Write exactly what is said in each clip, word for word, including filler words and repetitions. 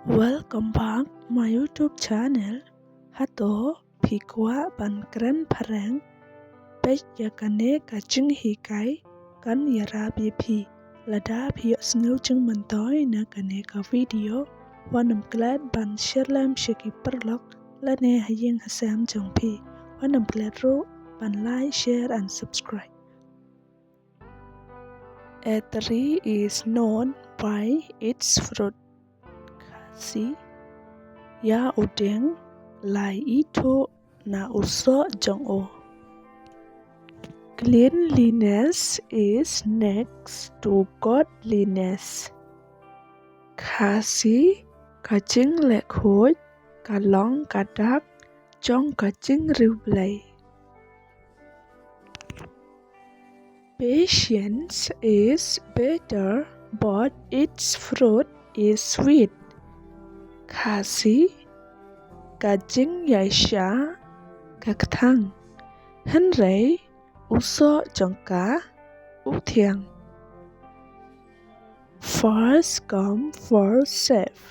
Welcome back my YouTube channel. Hato phi kwah ban kren phareng? Peit ïa kane ka jinghikai kan ïarap ïa phi. Lada phi ïohsngew jingmyntoi na kane ka video, wat nym klet ban share lem sha ki paralok lane ha ïing ha sem jong phi. Wat nym klet ruh ban like, share and subscribe. A tree is known by its fruit. Khasi: ïa u dieng la ithuh na u soh jong u. Cleanliness is next to godliness. Khasi: ka jingleh khuid ka long ka dak jong ka jingriewblei. Patience is bitter, but its fruit is sweet. Khasi: ka jingïaishah ka kthang, hynrei u soh jong ka u thiang. First come, first serve.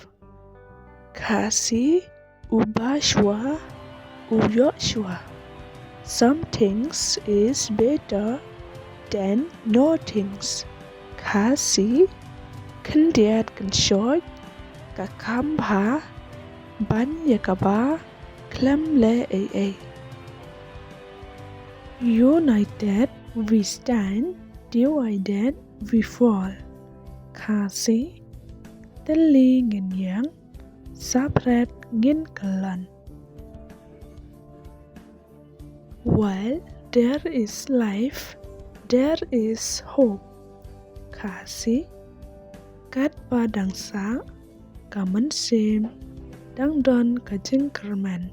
Khasi: u ba shuwa u ïoh shuwa. Something is better than nothing. Khasi: khyndiat kynshoit ka kham bha ban ïa kaba khlem leh ei ei. United we stand, divided we fall. Khasi: thylli ngin ïeng, separate ngin kyllon. While there is life, there is hope. Khasi: katba dang sah ka mynsiem, dang don ka jingkyrmen.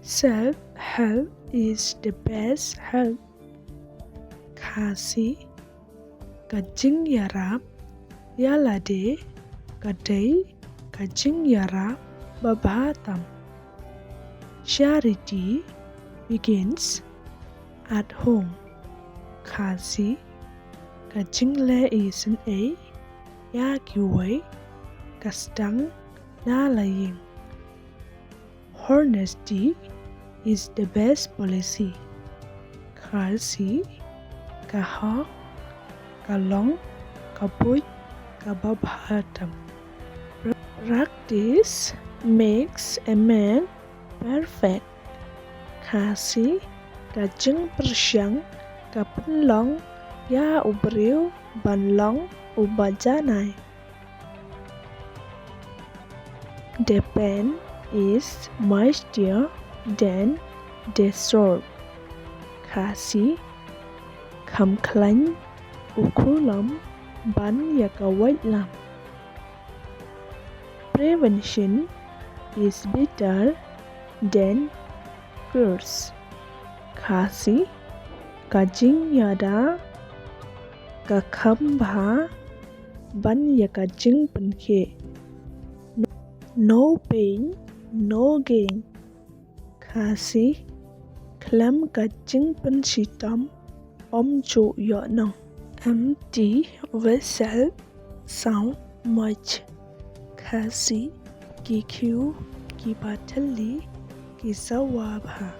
Self help is the best help. Khasi: ka jingïarap ïa lade ka dei ka jingïarap ba bha tam. Charity begins at home. Khasi: ka jingleh isynei ïa kiwei ka sdang na la ïing. Honesty is the best policy. Khasi: ka hok ka long ka buit kaba bha tam. Practice makes a man perfect. Khasi: ka jingpyrshang ka pynlong ïa u briew ban long uba janai. The pen is mightier than the sword. Khasi: kham khlaiñ u khulom ban ïa ka waitlam. Prevention is better than cures. Khasi: ka jingïada ka kham bha ban ïa ka jingpynkhih. No pain, no gain. Khasi: khlem ka jingpynshitom ym ju ïoh nong. Empty vessel saw much. Khasi: ki khiew kiba thylli ki sawa bha.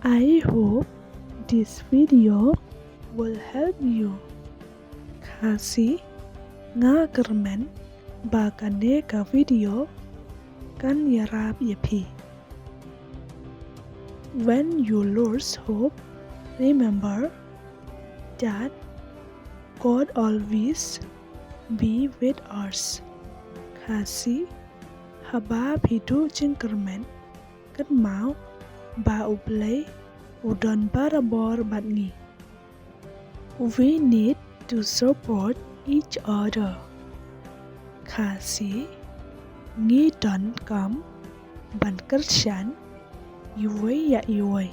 I hope this video will help you. Khasi: nga kyrmen ba kane ka video kan ïarap ïa phi. When you lose hope, remember that God always be with us. Khasi: haba phi duh jingkyrmen, kynmaw ba U Blei u don barabor bad ngi. We need to support each other. Khasi: ngi donkam ban kyrshan iwei ïa iwei.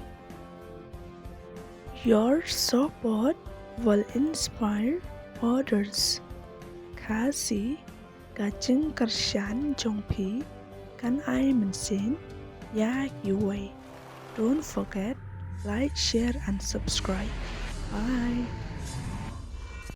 Your support will inspire others. Khasi: ka jingkyrshan jong phi kan ai mynsiem ïa kiwei. Don't forget, like, share and subscribe. Bye.